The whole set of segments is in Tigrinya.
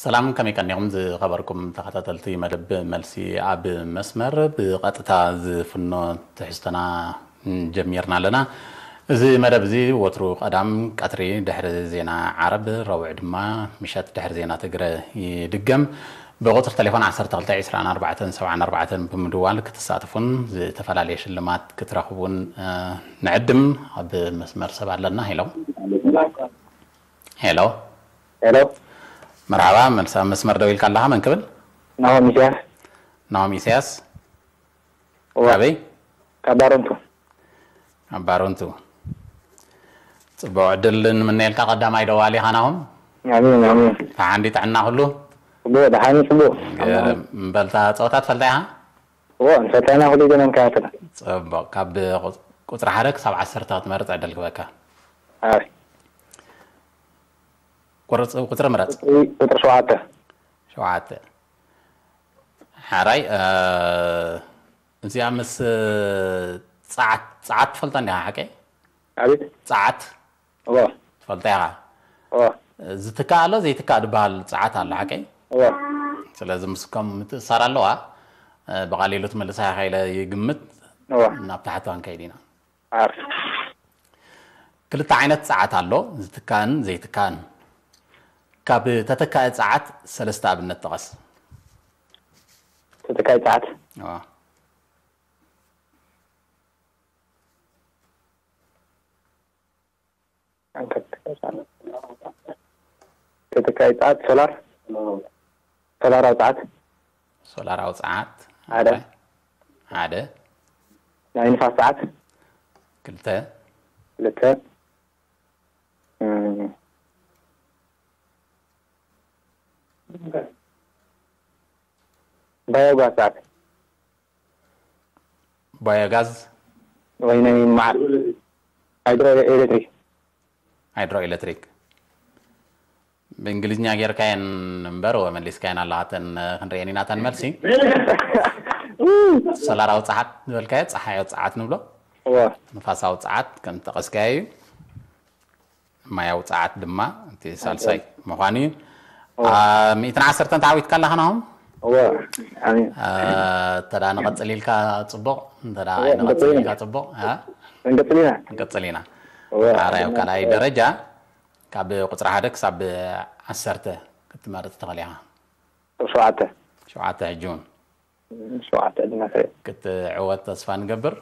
ሰላም፣ ከመይ ቀኒኹም ዝኸበርኩም ተኸታተልቲ መደብ መልሲ ኣብ መስመር? ብቐጥታ ዝፍኖ ትሕዝቶና ጀሚርና ኣለና። እዚ መደብ እዚ ወትሩ ቀዳም ቀትሪ ድሕሪ ዜና ዓረብ፣ ረቡዕ ድማ ምሸት ድሕሪ ዜና ትግረ ይድገም። ብቁጽሪ ቴሌፎን ዓሰርተ ክልተ ዕስራን ኣርባዕተን ሰብዓን ኣርባዕተን ብምድዋል ክትሳተፉን ዝተፈላለየ ሽልማት ክትረኽቡን፣ እ፣ ንዕድም። ኣብ መስመር ሰብ ኣለና። ሄሎ። ሄሎ። ሄሎ። መርሓባ፣ መልሳ መስመር ደው ኢልካ ኣለኻ። መን ክብል? ናሆም ኢሳያስ። ናሆም ኢሳያስ። እወ። ካበይ? ካብ ባረንቱ። ካብ ባረንቱ። ጽቡቕ ዕድል ንምነየልካ ቀዳማይ ደዋሊ ኢኻ ናሆም። ኣሜን፣ ኣሜን። ደሓን ድዩ ጥዕና ኩሉ? ጽቡቕ፣ ደሓን እዩ፣ ጽቡቕ። ገርም። እምበልታ ጸወታ ትፈልጣ ኢኻ? እወ፣ ንፈልጣ ኢና፣ ኩሉ ግዜ ኢና ንከታተላ። ጽቡቕ። ካብ ቁጽ-፣ ቁጽሪ ሓደ ክሳብ ዓሰርተ ክትመርጽ ዕድል ክበካ። ኣይ። ቁርጽ-፣ ቁጽሪ ምረጽ። ቁጽሪ፣ ቁጽሪ ሸውዓተ። ሸውዓተ። ሓራይ፣ እ፣ እዚኣ ምስ፣ እ፣ ጸዓት፣ ጸዓት ትፈልጣ እንዲኻ ሓቀይ? ኣቤት። ጸዓት? እወ። ትፈልጣ ኢኻ? እወ። ዝትካእ ኣሎ፣ ዘይትካእ ዝበሃል ጸዓት ኣሎ ሓቀይ? እወ። ስለዚ ምስ ከም ምትእሳር ኣለዋ፣ እ፣ ብቐሊሉ ትምልሳ ኢኻ ኢለ ይግምት። እወ። ናብ ታሕቲ ክንከይድ ኢና። ዓር። ክልተ ዓይነት ጸዓት ኣሎ፣ ዝትካእን ዘይትካእን። ካብ ተተካኢ ጸዓት ሰለስተ ኣብነት ጥቐስ። ተተካኢ ጸዓት? እዋ። ተተካኢ ጸዓት ሶላር? ሶላራዊ ጸዓት? ሶላራዊ ጸዓት። ሓደ። ሓደ። ናይ ንፋስ ጸዓት? ክልተ። ክልተ። እም። ባዮጋዝ ጸዓት? ባዮጋዝ? ወይ ናይ መዓር? ሃይድሮ ኤሌክትሪክ? ሃይድሮ ኤሌክትሪክ። ብእንግሊዝኛ ጌርካየን እምበር፣ ወ መሊስካየን ኣለኻተን ክንርእየን ኢና እተን መልሲ። ሶላራዊ ጸዓት ዝበልካዮ፣ ጸሓያዊ ጸዓት ንብሎ። እወ። ንፋሳዊ ጸዓት ከም ዝጠቐስካዮ እዩ። ማያዊ ጸዓት ድማ እቲ ሳልሳይ ምዃኑ እዩ። እወ። አ፣ ሚእትን ዓሰርተን ተዓዊትካ ኣለኻ ናሆም? እወ። ኣሜን። አ፣ እንተ ደኣ ንቐጽል ኢልካ ጽቡቕ፣ እንተ ደኣ እወ፣ ኣይንቐጽል ንቐጽል ኢልካ ኢና። ጽቡቕ፣ አ? ንቐጽል ኢና። ንቐጽል ኢና። እወ። ኣራይ ኣብ ካልኣይ ደረጃ ካብ ቁጽሪ ሓደ ክሳብ ዓሰርተ ክትመርጽ ትኽእል ኢኻ። ሸውዓተ። ሸውዓተ ሕጂ እውን። ሸውዓተ ዕድመ ከ? ክትዕወት ተስፋ ንገብር።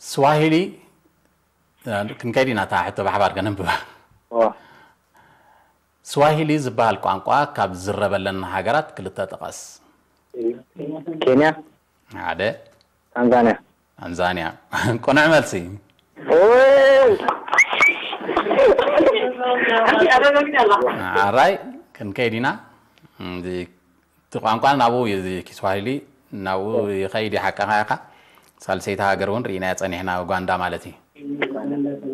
ስዋሂሊ፣ ክንከይድ ኢና፣ እታ ሕቶ ብሓባር ከነንብባ። እወ። ስዋሂሊ ዝበሃል ቋንቋ ካብ ዝዝረበለን ሃገራት ክልተ ጥቀስ። ኬንያ። ሓደ። ታንዛንያ። ታንዛንያ። ቅኑዕ መልሲ። ኦይ! ኣራይ፣ ክንከይድ ኢና። እዚ፣ እቲ ቋንቋ ናብኡ እዩ፣ እዚ ኪስዋሂሊ ናብኡ ይኸይድ እዩ፣ ሓቅኻ ኢኻ። ሳልሰይቲ ሃገር እውን ርኢናያ ጸኒሕና፣ ኡጋንዳ ማለት እዩ።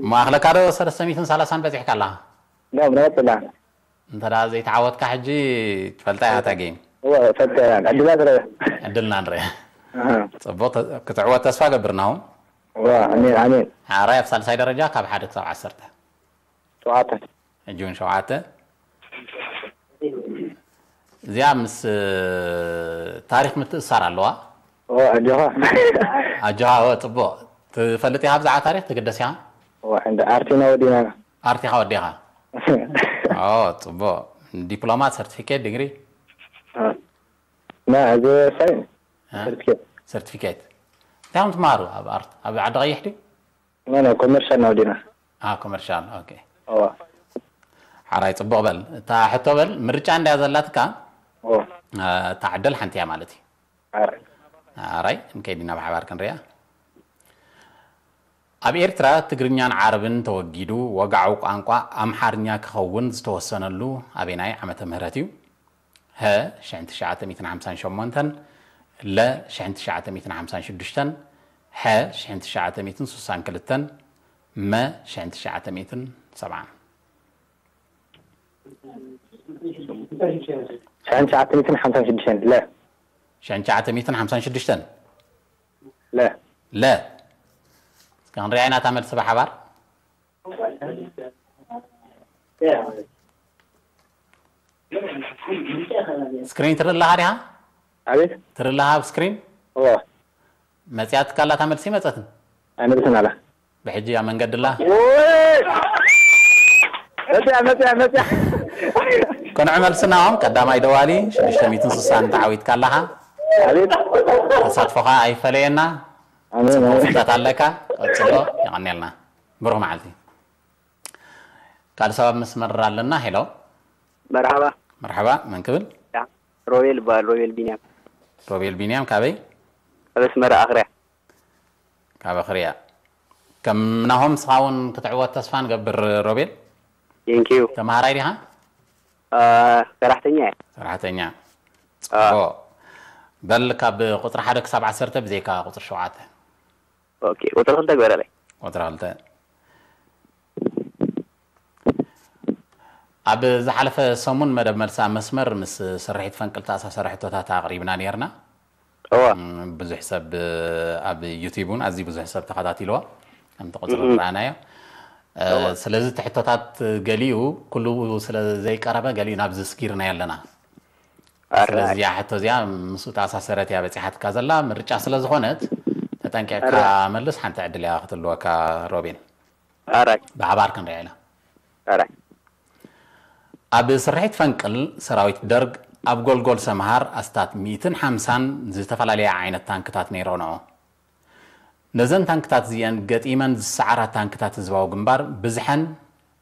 እሞ ኣኽለካ ዶ ሰለስተ ሚእትን ሰላሳን በጺሕካ ኣለኻ? ዳ፣ ብረቐጽላ። እንተ ደኣ ዘይተዓወትካ ሕጂ ትፈልጣ ኢኻ እታ ጌም። እወ፣ እፈልጣ እያ። ዕድላ ትረአ። ዕድልና ንርአ። ኣሃ። ጽቡቕ፣ ተ-፣ ክትዕወት ተስፋ ገብር ናሆም። እወ፣ ኣሜን፣ ኣሜን። ሓራይ ኣብ ሳልሳይ ደረጃ ካብ ሓደ ክሳብ ዓሰርተ። ሸውዓተ። ሕጂ እውን ሸውዓተ። እዚኣ ምስ፣ እ፣ ታሪኽ ምትእስሳር ኣለዋ። እወ፣ ኣጆኻ። ኣጆኻ፣ እወ፣ ጽቡቕ። ትፈልጥ ኢኻ ብዛዕባ ታሪኽ? ትግደስ ኢኻ? እወ፣ እንደ ኣርቲና ወዲና። ኣርቲኻ ወዲኻ? ኦ፣ ጽቡቕ። ዲፕሎማ፣ ሰርቲፊኬት፣ ዲግሪ? እ። ና፣ እዚ ሳይ-፣ እ? ሰርቲፊኬት። ሰርቲፊኬት። እንታይ እዮም ትመሃሩ ኣብ ኣርት-፣ ኣብ ዓዲ ቀይሕ ድዩ? ኖ፣ ኖ፣ ኮመርሻል ናውዲና። አ፣ ኮመርሻል፣ ኦኬ። እዋ። ሓራይ፣ ጽቡቕ በል። እታ ሕቶ በል፣ ምርጫ እንድያ ዘላትካ፣ እዋ። እ፣ እታ ዕድል ሓንቲ እያ ማለት እዩ። ሓራይ። ሓራይ፣ ክንከይድ ኢና ብሓባር ክንሪኣ። ኣብ ኤርትራ ትግርኛን ዓረብን ተወጊዱ ወግዓዊ ቋንቋ ኣምሓርኛ ክኸውን ዝተወሰነሉ ኣበናይ ዓመተ ምህረት እዩ? ሀ፣ ሽሕን ትሽዓተ ሚእትን ሓምሳን ሸሞንተን፣ ለ፣ ሽሕን ትሽዓተ ሚእትን ሓምሳን ሽዱሽተን፣ ሐ፣ ሽሕን ትሽዓተ ሚእትን ስሳን ክልተን፣ መ፣ ሽሕን ትሽዓተ ሚእትን ሰብዓን። ሽሕን ትሽዓተ ሚእትን ሓምሳን ሽዱሽተን፣ ለ። ሽሕን ትሽዓተ ሚእትን ሓምሳን ሽዱሽተን። ለ። ለ። እስከ ክንሪኣ ኢና እታ መልሲ ብሓባር። ስክሪን ትርኢ ኣለኻ ዲኻ? ኣቤት ትርኢ ኣለኻ ኣብ ስክሪን? ኦ መጺኣትካ ኣላ እታ መልሲ መጸትን? ኣይመልስን ኣላ ብሕጂ ኣብ መንገዲ ኣላ? መፅያ መፅያ መፅያ ቅኑዕ መልሲ ናኦም ቀዳማይ ደዋሊ ሽዱሽተ ሚእትን ስሳን ተዓዊትካ ኣለኻ። ኣቤት ተሳትፎኻ ኣይፈለየና። ኣሜን ኣሜን ፍልጠት ኣለካ። ቀጽሎ። የቐንየልና። ብሩኽ መዓልቲ። ካልእ ሰብ ኣብ መስመር ኣለና። ሄሎ መርሓባ መርሓባ። መን ክብል? ሮቤል ይበሃል። ሮቤል ቢንያም ሮቤል ቢንያም ካበይ? ኣብ ኣስመራ ኣኽርያ። ካብ ኣኽርያ። ከም ናሆም ንስኻ እውን ክትዕወት ተስፋ ንገብር። ሮቤል ቴንኪዩ። ተምሃራይ ዲኻ? ሰራሕተኛ እየ። ሰራሕተኛ። ጽቡቕ። በል ካብ ቁፅሪ ሓደ ክሳብ ዓሰርተ ብዘይካ ቁፅሪ ሸውዓተ። ኦኬ ቁፅሪ ክልተ ግበረለይ። ቁፅሪ ክልተ። ኣብ ዝሓለፈ ሰሙን መደብ መልሲ ኣብ መስመር ምስ ስርሒት ፈንቅል ተኣሳሰረ ሕቶታት ኣቕሪብና ነርና። እዋ ብዙሕ ሰብ ኣብ ዩቲብ እውን ኣዝዩ ብዙሕ ሰብ ተኸታቲልዎ ከምቲ ቁፅሪ ዝረኣናዮ። ስለዚ እቲ ሕቶታት ገሊኡ ኩሉ ስለ ዘይቀረበ ገሊኡ ናብዚ ስጊርና ኣለና። ስለዚ እዚኣ ሕቶ እዚኣ ምስኡ ተኣሳሰረት እያ በፂሓትካ ዘላ ምርጫ ስለ ዝኾነት ተጠንቂቕካ መልስ። ሓንቲ ዕድል እያ ክትልወካ ሮቤል። ኣራይ ብሓባር ክንሪኣ ኢና። ኣራይ ኣብ ስርሒት ፈንቅል ሰራዊት ደርግ ኣብ ጎልጎል ሰምሃር ኣስታት ሚእትን ሓምሳን ዝተፈላለያ ዓይነት ታንክታት ነይረንኦ። ነዘን ታንክታት እዚአን ገጢመን ዝሰዓራ ታንክታት ህዝባዊ ግንባር ብዝሐን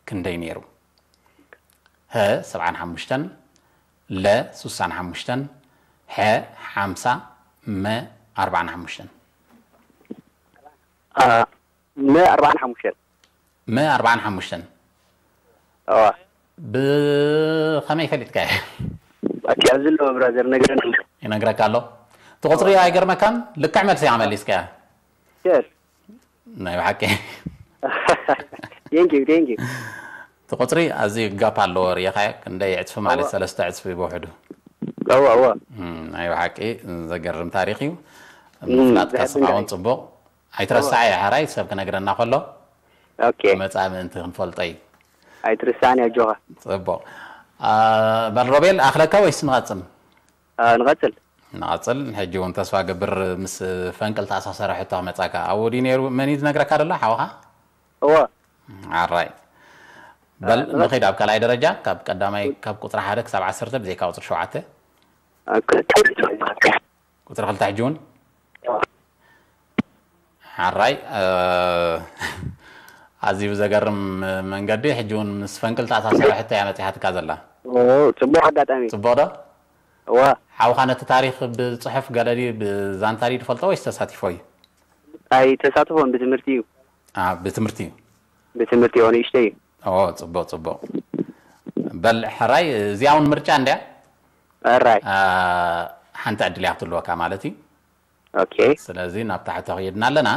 ክንደይ ነይሩ? ሀ ሰብዓን ሓሙሽተን፣ ለ ሱሳን ሓሙሽተን፣ ሐ ሓምሳ፣ መ ኣርባዓን ሓሙሽተን። መ ኣርባዓን ሓሙሽተን። መ ኣርባዓን ሓሙሽተን። እዋ ብኸመይ ፈሊጥካዮ? ኣኪ ኣብዚ ኣለዎ ብራዘር ነገረን ኣሎ። ይነግረካ ኣሎ። እቲ ቁፅሪ ኣይገርመካን? ልክዕ መልሲ ኢኻ መሊስካያ። ሸር ናይ ብሓቂ። ቴንኪዩ ቴንኪዩ። እቲ ቁፅሪ ኣዝዩ ጋፕ ኣለዎ ርኢኻዮ? ክንደይ ዕፅፊ ማለት እዋ። ሰለስተ ዕፅፊ ብውሕዱ። እዋ እዋ እም፣ ናይ ብሓቂ ዘገርም ታሪኽ እዩ። ምፍላጥካ ዘሕዝን ስኻ እውን ታሪኽ። ፅቡቕ። ኣይትረስዓ እያ ሕራይ ሰብ ክነግረና ከሎ ኦኬ መፃ ምእንቲ ክንፈልጦ እዩ። ኣይትርሳን እያ ኣጆኻ። ፅቡቕ። አ፣ በል ሮቤል ኣኽለካ ወይስ ንቐፅል? አ፣ ንቐፅል። ንቐፅል። ሕጂ እውን ተስፋ ገብር ምስ ፈንቅል ተኣሳሰረ ሕቶ ክመፃካ ኣብኡ ድዩ ነይሩ? መን እዩ ዝነግረካ ዘሎ ሓውኻ? እዋ ኣራይ በል ንኸይድ ኣብ ካልኣይ ደረጃ ካብ ቀዳማይ ካብ ቁፅሪ ሓደ ክሳብ ዓሰርተ ብዘይካ ቁፅሪ ሸውዓተ። ቁፅሪ ክልተ ሕጂ እውን ሓራይ። ኣዝዩ ብዘገርም መንገዲ ሕጂ እውን ምስ ፈንቅል ተኣሳሰረ ሕቶ እያ መፂሓትካ ዘላ። ጽቡቅ ኣጋጣሚ። ፅቡቅ ዶ? እዋ ሓውካ ነቲ ታሪክ ብፅሑፍ ገለ ድዩ ብዛንታ ድዩ ትፈልጦ ወይስ ተሳቲፎ እዩ? ኣይተሳትፎን ብትምህርቲ እዩ። አ፣ ብትምህርቲ እዩ። ብትምህርቲ እዩ ንእሽተይ እዩ። ኦ፣ ፅቡቅ ፅቡቅ። በል ሕራይ እዚኣ እውን ምርጫ እንድያ። ሕራይ አ፣ ሓንቲ ዕድል እያ ክትህልወካ ማለት እዩ። ኦኬ ስለዚ ናብ ታሕቲ ከይድና ኣለና።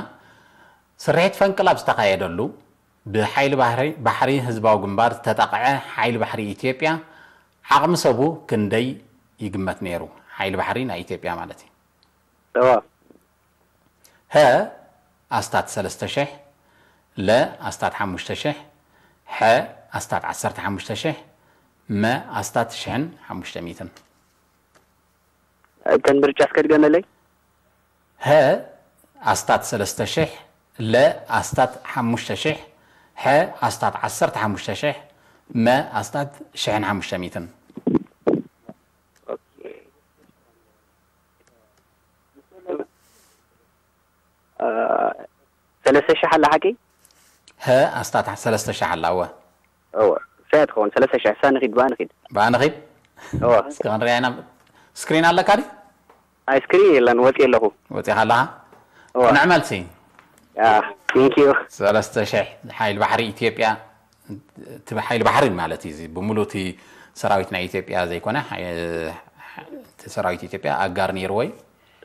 ስርሒት ፈንቅል ኣብ ዝተኻየደሉ ብሓይሊ ባሕሪ፣ ባሕሪ ህዝባዊ ግንባር ዝተጠቕዐ ሓይሊ ባሕሪ ኢትዮጵያ ዓቕሚ ሰቡ ክንደይ ይግመት ነይሩ? ሓይሊ ባሕሪ ናይ ኢትዮጵያ ማለት እዩ። እዋ ሀ ኣስታት ሰለስተ ሽሕ፣ ለ ኣስታት ሓሙሽተ ሽሕ፣ ሐ ኣስታት ዓሰርተ ሓሙሽተ ሽሕ፣ መ ኣስታት ሽሕን ሓሙሽተ ሚእትን። እተን ምርጫ እስከ ድገመለይ። ሀ ኣስታት ሰለስተ ሽሕ፣ ለ ኣስታት ሓሙሽተ ሽሕ፣ ሐ ኣስታት ዓሰርተ ሓሙሽተ ሽሕ፣ መ ኣስታት ሽሕን ሓሙሽተ ሚእትን። ሰለስተ ሽሕ ኣላ ሓቂ። ሀ ኣስታት ሰለስተ ሽሕ ኣላ። እወ እወ እሳያ ትኸውን ሰለስተ ሽሕ እሳ ንኺድ ብኣ ንኺድ። ብኣ ንኺድ። እወ እስኪ ክንሪኣ ኢና። ስክሪን ኣለካ ድዩ? ኣይ ስክሪን የለን ወፂ ኣለኹ። ወፂኻ ኣለኻ? እወ ቅኑዕ መልሲ። ቴንክ ዩ። ሰለስተ ሽሕ ሓይሊ ባሕሪ ኢትዮጵያ፣ እቲ ሓይሊ ባሕሪ ማለት እዩ። እዚ ብምሉእ እቲ ሰራዊት ናይ ኢትዮጵያ ዘይኮነ፣ ሓይ-፣ እቲ ሰራዊት ኢትዮጵያ ኣጋር ነይርዎ እዩ።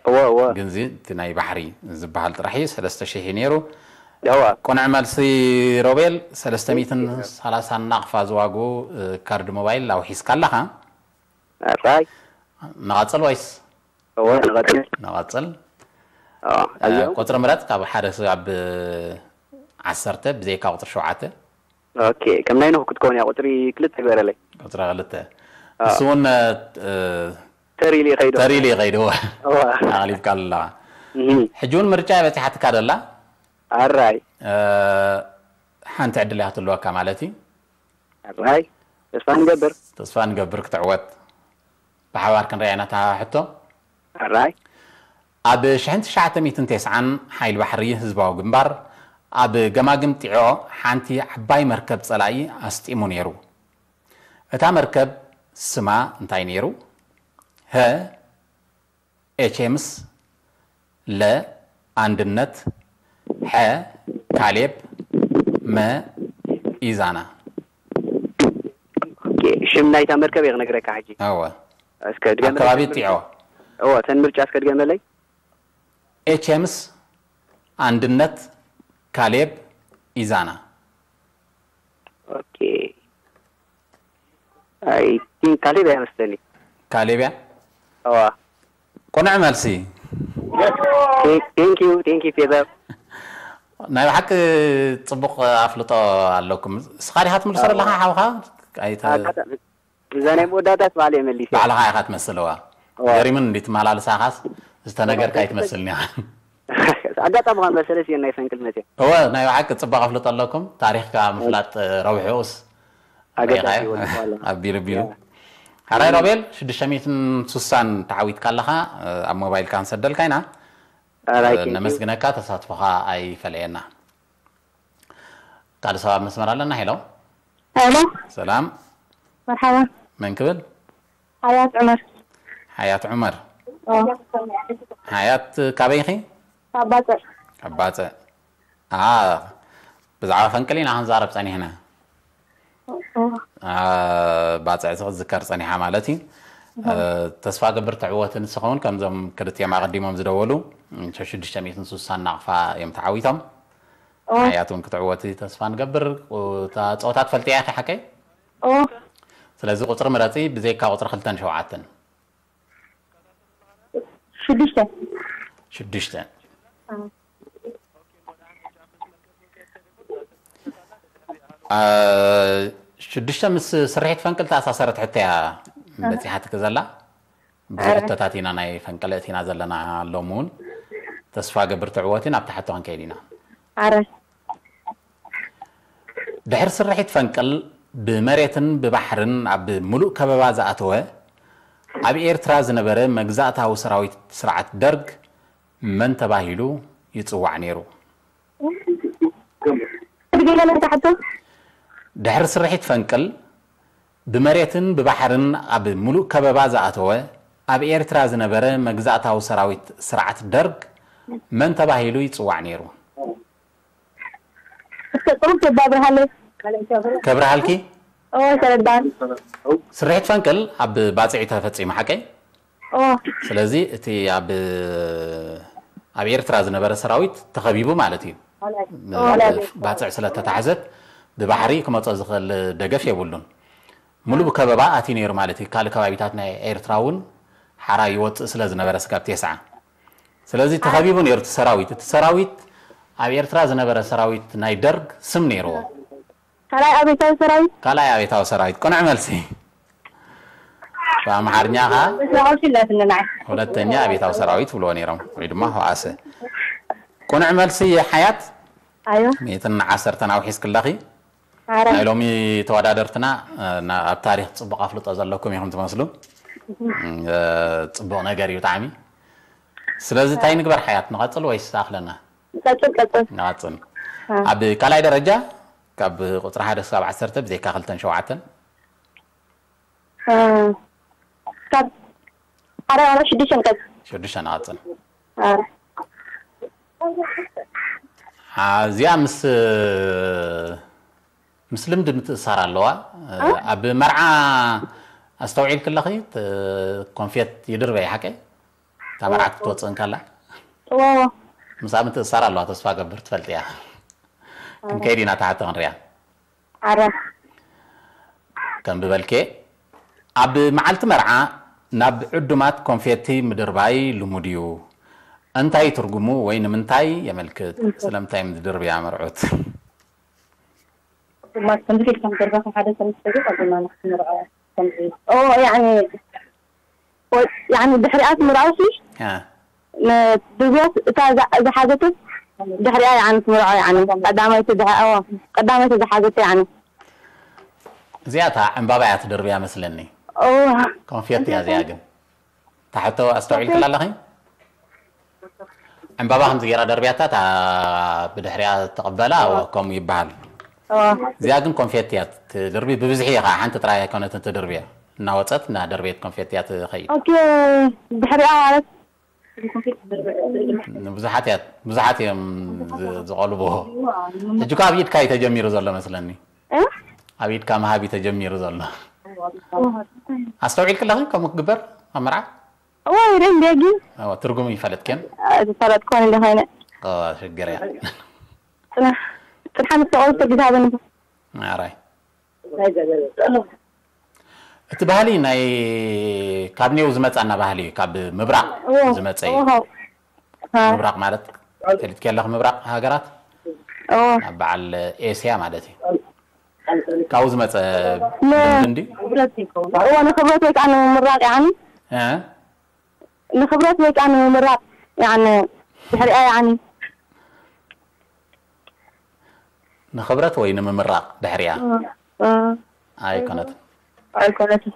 እወ እወ ግን እዚ እቲ ናይ ባሕሪ ዝበሃል ጥራሕ እዩ። ሰለስተ ሽሕ እዩ ነይሩ። እወ ቅኑዕ መልሲ ሮቤል። ሰለስተ ሚእትን ሰላሳን ናቕፋ ዝዋግኡ፣ እ፣ ካርድ ሞባይል ኣውሒስካ ኣለኻ። ኣራይ ንቐጽል ወይስ? እወ ንቐጽል። ንቐጽል። ኣዎ እ፣ ቁጽሪ ምረጽ ካብ ሓደ ክሳብ ዓሰርተ ብዘይካ ቁጽሪ ሸውዓተ። ኦኬ ከም ናይ ኖህ ክትከውን እያ ቁጽሪ ክልተ ግበረለይ። ቁጽሪ ክልተ። ኣዎ። እሱ እውን፣ እ፣ ተሪሊ ይኸይዶ። ተሪሊ ይኸይዶ። ኣዋ። ኣቕሊብካ ኣለኻ። እህ። ሕጂ እውን ምርጫ እያ በጺሓትካ ደላ? ኣራይ። እ፣ ሓንቲ ዕድል እያ ክትህልወካ ማለት እዩ። ኣራይ። ተስፋ ንገብር። ተስፋ ንገብር ክትዕወት። ብሓባር ክንሪኣ ኢና እታ ሕቶ። ኣራይ። ኣብ ሽሕን ትሽዓተ ሚእትን ተስዓን ሓይሊ ባሕሪ ህዝባዊ ግንባር ኣብ ገማግም ጢዖ ሓንቲ ዓባይ መርከብ ጸላኢ ኣስጢሙ ነይሩ። እታ መርከብ ስማ እንታይ ነይሩ? ሀ፣ ኤች ኤምስ፣ ለ፣ ኣንድነት፣ ሐ፣ ካሌብ፣ መ፣ ኢዛና። ኦኬ፣ ሽም ናይታ መርከብ እየ ክነግረካ ሕጂ። እወ። እስከ ድገመለይ ኣብ ከባቢ ተን ምርጫ። ጢዖ። እወ፣ ተን ምርጫ እስከ ድገመለይ። ኤች ኤምስ፣ ኣንድነት፣ ካሌብ፣ ኢዛና። ኦኬ። ኣይ ቲንክ ካሌብ እያ መስለኒ። ካሌብ እያ? እዋ። ቅኑዕ መልሲ። ቴንክ ዩ፣ ቴንክ ዩ ፌዘር። ናይ ብሓቂ ጽቡቕ ኣፍልጦ ኣለኩም። እስኻ ዲኻ ትምልሶ ዘለኻ ሓውኻ? ኣይተ- ኣጋጣሚ እዛ ናይ መወዳእታስ ባዕለ እየ መሊሰ። ባዕልኻ ኢኻ ትመስል፣ እዋ። እዋ። ገሪሙን እንዲ ትመላልሳኻስ ዝተነገርካ እዋ። ኣይትመስልን ኢኻ። ኣጋጣሚ ከም መሰለ ሲዮ ናይ ፈንቅል መጽየ። እወ፣ ናይ ብሓቂ ጽቡቕ ኣፍልጦ ኣለኩም። ታሪኽካ ምፍላጥ ረብሑስ ኣገዳሲ ርኢኻዮ? ይወልድ ዋላ። ኣቢሉ ኣቢሉ። ያ። ሓራይ ሮቤል፣ ሽዱሽተ ሚእትን ሱሳን ተዓዊትካ ኣለኻ፣ ኣብ ሞባይልካ ክንሰደልካ ኢና። ኣራይ፣ ቴንክ ዩ። ነመስግነካ፣ ተሳትፎኻ ኣይፈለየና። ካልእ ሰብ ኣብ መስመር ኣለና። ሄሎ። ሄሎ። ሰላም። መርሓባ። መን ክብል? ሓያት ዑመር። ሓያት ዑመር። ኦ። ሓያት ካበይ ኢኺ? ካብ ባጽዕ። ካብ ባጽዕ። ኣ፣ ብዛዕባ ፈንቅል ኢና ክንዛረብ ጸኒሕና። ኦ። ኣ፣ ባጽዕ ክትዝከር ጸኒሓ ማለት እዩ። እሆ። እ፣ ተስፋ ገብር ትዕወቲ ንስኻ እውን ከምዞም ክልቲኦም ኣቐዲሞም ዝደወሉ፣ ሽዱሽተ ሚእትን ሱሳን ናቕፋ እዮም ተዓዊቶም። ኦ። ሓያት እውን ክትዕወቲ ተስፋ ንገብር። እታ ጸወታ ትፈልጥያ ኢኺ ሓቀይ? ኦ። ስለዚ ቁጽሪ ምረጺ ብዘይካ ቁጽሪ ክልተን ሸውዓተን። ሽዱሽተ። ሽዱሽተ። አ። አ፣ ሽዱሽተ ምስ ስርሒት ፈንቅል ተኣሳሰረት ሕቶ እያ አ። በጺሓትኪ ዘላ። ብዙሕ ኣረ። ሕቶታት ኢና ናይ ፈንቅል ኣእቲና ዘለና ሎም እውን። ተስፋ ገብር ትዕወቲ ናብቲ ሕቶ ክንከይድ ኢና። ኣረ። ድሕሪ ስርሒት ፈንቅል ብመሬትን ብባሕርን ኣብ ምሉእ ከበባ ዝኣተወ ኣብ ኤርትራ ዝነበረ መግዛእታዊ ሰራዊት ስርዓት ደርግ መን ተባሂሉ ይጽዋዕ ነይሩ? ድገመለይ እታ ሕቶ። ድሕሪ ስርሒት ፈንቅል ብመሬትን ብባሕርን ኣብ ምሉእ ከበባ ዝኣተወ ኣብ ኤርትራ ዝነበረ መግዛእታዊ ሰራዊት ስርዓት ደርግ መን ተባሂሉ ይጽዋዕ ነይሩ? እስከ ጽሩፍ ተባብርሃለይ። ከብርሃልኪ? ኦ፣ ተረዳን። ስርሒት ፈንቅል ኣብ ባጽዕ ተፈጺሙ፣ ሓቀይ? ኦ። ስለዚ እቲ ኣብ፣ ኣብ ኤርትራ ዝነበረ ሰራዊት ተኸቢቡ ማለት እዩ። ኦ። ባጽዕ ስለ ተታሕዘት ብባሕሪ ክመጾ ዝኽእል ደገፍ የብሉን። ሙሉእ ብከበባ ኣትዩ ነይሩ ማለት እዩ። ካልእ ከባቢታት ናይ ኤርትራ እውን ሓራ ይወጽእ ስለ ዝነበረ ስጋብ ቴስዓ። ስለዚ ተኸቢቡ ነይሩ እቲ ሰራዊት። እቲ ሰራዊት ኣብ ኤርትራ ዝነበረ ሰራዊት ናይ ደርግ ስም ነይርዎ። ካልኣይ ኣቤታዊ ሰራዊት? ካልኣይ ኣቤታዊ ሰራዊት። ቅኑዕ መልሲ። ብኣምሓርኛ ኸኣ ምስራቕ ሽለት ንናይ። ሁለተኛ ኣቤታዊ ሰራዊት ይብልዎ ነይሮም፣ ወይ ድማ ሆኣሰ። ቅኑዕ መልሲ ሓያት። ኣዮ። ሚእትን ዓሰርተን ኣውሒስክለኺ። ኣረ። ናይ ሎሚ ተወዳደርትና፣ እ፣ ና-፣ ኣብ ታሪኽ ጽቡቕ ኣፍልጦ ዘለኩም ኢኹም ትመስሉ። እም፣ እ፣ ጽቡቕ ነገር እዩ ብጣዕሚ። ስለዚ እንታይ ንግበር ሓያት፣ ንቐጽል ወይስ ኣኽለና? ቀጽል፣ ቀጽል። ንቐጽል። እ። ኣብ ካልኣይ ደረጃ ካብ ቁጽሪ ሓደ ክሳብ ዓሰርተ ብዘይካ ክልተን ሸውዓተን? እ፣ ካብ ሓደ ዋላ ሽዱሽተ ንቀጽል። ሽዱሽተ ንቐጽል። እ። አ፣ እዚኣ ምስ፣ ምስ ልምዲ ምትእሳር ኣለዋ። እ? ኣብ መርዓ ኣስተውዒልኪ ኣለኺ? ት-፣ ኮንፌት ይድርበ እዩ፣ ሓቀይ? እታ መርዓት ክትወጽእ እንከላ? እዎ። ምስኣ ምትእሳር ኣለዋ፣ ተስፋ ገብር ትፈልጥያ። እ። ክንከይድ ኢና፣ እታ ሕቶ ክንሪኣ። ኣረ። ከም ዝበልኬ፣ ኣብ መዓልቲ መርዓ ናብ ዕዱማት ኮንፌቲ ምድርባይ ልሙድ እዩ። እንታይ ትርጉሙ ወይ ንምንታይ የመልክት? ስለምንታይ እዮም ዝድርብያ መርዑት? ዕዱማት ኮንፌቲ ምድርባይ ሓደ ሰለስተ ግዜ ኣብ ዕዱማት መርዓ። ኦ ያኒ ያኒ ድሕሪኣ ትምርዓውሲ ድርብያት እታ ዝሓዘትስ ድሕሪኣ ያኒ ትምርዖ ያኒ ቀዳማይቲ ድሕሪኣ ቀዳማይቲ ዝሓዘት ያኒ እዚኣ እታ ዕምባባ እያ ትድርብያ መስለኒ። ኮንፌት እያ እዚኣ ግን። ታሕቶ ኣስተውዒልክላ ኣለኺ? ዕምባባ ከምዚ ገይራ ደርብያታ እታ ብድሕሪያ ትቕበላ ከምኡ ይበሃል። እዚኣ ግን ኮንፌት እያ ትድርቢ ብብዝሒ እያ ከዓ ሓንቲ ጥራይ ኣይኮነትን ትድርብያ እናወፀት እናደርበየት ኮንፌት እያ ትኸይድ። ኦኬ ድሕሪኣ ማለት ብዙሓት እያ ብዙሓት እዮም ዝቐልብዎ። ሕጂ እኮ ኣብ ኢድካ እዩ ተጀሚሩ ዘሎ መስለኒ። ኣብ ኢድካ ምሃብ እዩ ተጀሚሩ ዘሎ። ኣስተውዒልክለኺ ከምኡ ክግበር ኣብ መርዓ? እዋይ ሬን ቤጊ ትርጉም ይፈለጥክን ዝፈለጥኮን እንደ ኮይነ ሽግር እያ። ጥርሓ ምስ ተቆልቶ ግዛበኒ ኣራይ እቲ ባህሊ ናይ ካብ ኔው ዝመፃና ባህሊ እዩ ካብ ምብራቅ ዝመፀ እዩ። ምብራቅ ማለት ፈልጥኪ ኣለኺ ምብራቅ ሃገራት ኣብ በዓል ኤስያ ማለት እዩ። ካብኡ ዝመፀ ልምዲ እንዲ እዎ ንክብረት ወይ ከዓ ንምምራቅ ያኒ ንክብረት ወይ ከዓ ንምምራቅ ያኒ ድሕሪኣ ያኒ ንክብረት ወይ ንምምራቅ ድሕሪኣ ኣይኮነትን ኣይኮነትን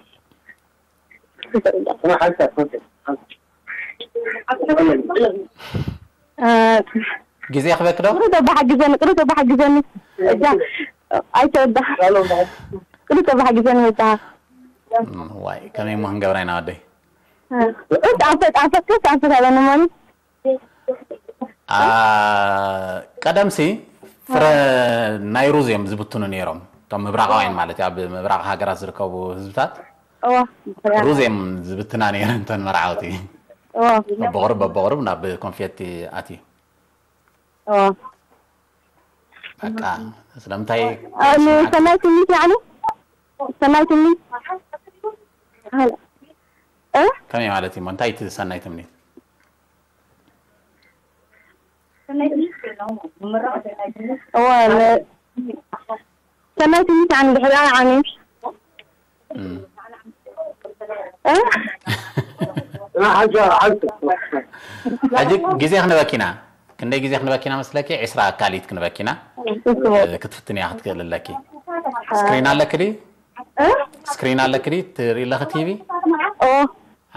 ግዜ ክበክ ዶ? ቅሩብ ተባሓግዘኒ፣ ቅሩብ ተባሓግዘኒ። እዛ ኣይተወዳ። ቅሩብ ተባሓግዘኒ ወዳ። ዋይ ከመይ እሞ ክንገብራ ኢና ወደይ? እስ ኣንፈት ኣንፈት ከስ ኣንፈት ኣለኒ ማኒ። ቀደምሲ ፍረ ናይ ሩዝ እዮም ዝብትኑ ነይሮም እቶም ምብራቃውያን ማለት እዩ ኣብ ምብራቅ ሃገራት ዝርከቡ ህዝብታት ሩዝ እዮም ዝብትና ነይረን እተን መርዓውቲ በብቁሩብ በብቁሩብ ናብ ኮንፌቲ ኣትዩ በቃ ስለምንታይ ሰናይ ትምኒት ያዕኒ ሰናይ ትምኒት ከመይ ማለት እዩ እንታይ እቲ ሰናይ ትምኒት ሰናይ ትምኒት ያዕኒ ድሕሪኣ ያዕኒ ሕጂ ግዜ ክንበኪና ክንደይ ግዜ ክንበኪና መስለኪ ዕስራ ኣካሊት ክንበኪና ክትፍትን እያ ክትክእል ኣለኪ ስክሪን ኣለኪ ድዩ ስክሪን ኣለኪ ድዩ ትርኢ ኣለኺ ቲቪ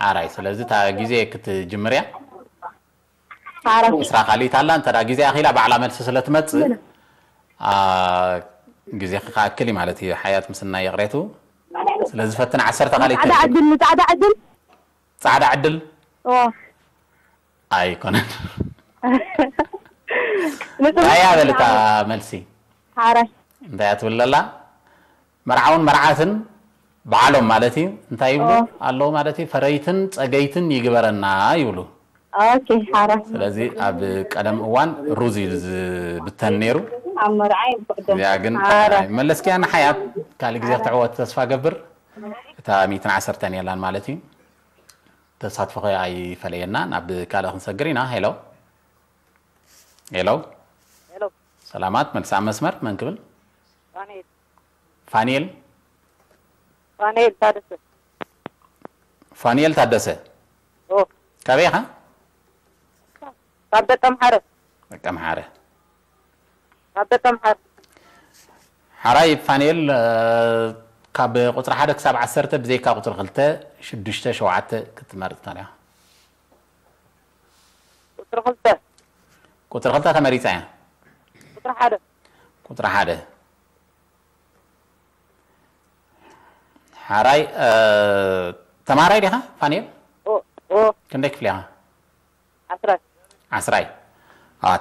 ኣራይ ስለዚ እታ ግዜ ክትጅምር እያ ዕስራ ካልኢት ኣላ እንተ ግዜ ኣኺላ ባዕላ መልሲ ስለ ትመፅእ ግዜ ክኣክል እዩ ማለት እዩ ሓያት ምስናይ ይቕሬቱ ስለዚ ፈትን ዓሰርተ ካልኢት ፃዕዳ ዕድል ንፃዕዳ ዕድል ፃዕዳ ዕድል ኣይኮነን ራያ በልታ መልሲ ሓራይ እንታይ ትብል ዘላ መርዓውን መርዓትን በዓሎም ማለት እዩ እንታይ ይብሉ ኣለዉ ማለት እዩ ፈረይትን ፀገይትን ይግበረና ይብሉ ኦኬ ሓራይ ስለዚ ኣብ ቀደም እዋን ሩዝ እዩ ዝብተን ነይሩ ኣብ መርዓይ ብቅደም እዚኣ ግን መለስኪያ ንሓያት ካልእ ግዜ ክትዕወት ተስፋ ገብር እታ ሚእትን ዓሰርተን የላን ማለት እዩ ተሳትፎኸ ኣይፈለየና ናብ ካልእ ክንሰግር ኢና ሄሎ ሄሎ ሰላማት መልሲ ኣብ መስመር መን ክብል ፋኒኤል ፋኒኤል ታደሰ ፋኒኤል ታደሰ ካበይ ኢኻ ካብ ደቀምሓረ ደቀምሓረ ካብ ደቀምሓረ ሓራይ ፋኒኤል ካብ ቁፅሪ ሓደ ክሳብ ዓሰርተ ብዘይካ ቁፅሪ ክልተ ሽዱሽተ ሸውዓተ ክትመርፅ ተሪኻ ቁፅሪ ክልተ ቁፅሪ ክልተ ተመሪፃ እያ ቁፅሪ ሓደ ቁፅሪ ሓደ ሓራይ ተማራይ ዲኻ ፋኒኤል ክንደይ ክፍሊ ኢኻ ዓስራይ ዓስራይ